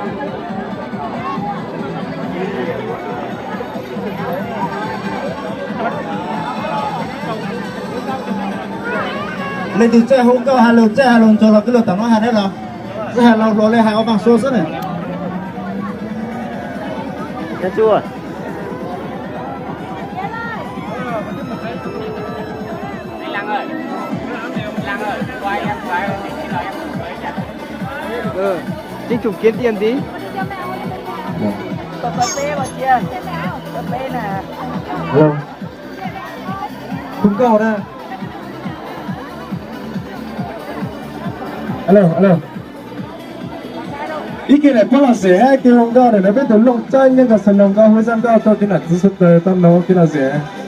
Leej twg txawj hu nkauj hais lus, txawj hais lus ntxuag los kuj lug tom no hais na los. Txawj hais lus hluas li hais ob peb suab xwb na. Chính chủ kiến tiền tí. Alo. Hu nkauj na. Alo, alo. Ib ke daim pab los xes hab ib ke hu nkauj na, peb tug Looj Tsab Nyeej Nkauj Xeem Loos nkauj hu zaj nkauj rau tij nam txiv sawv daws tau noog ib ke los xes.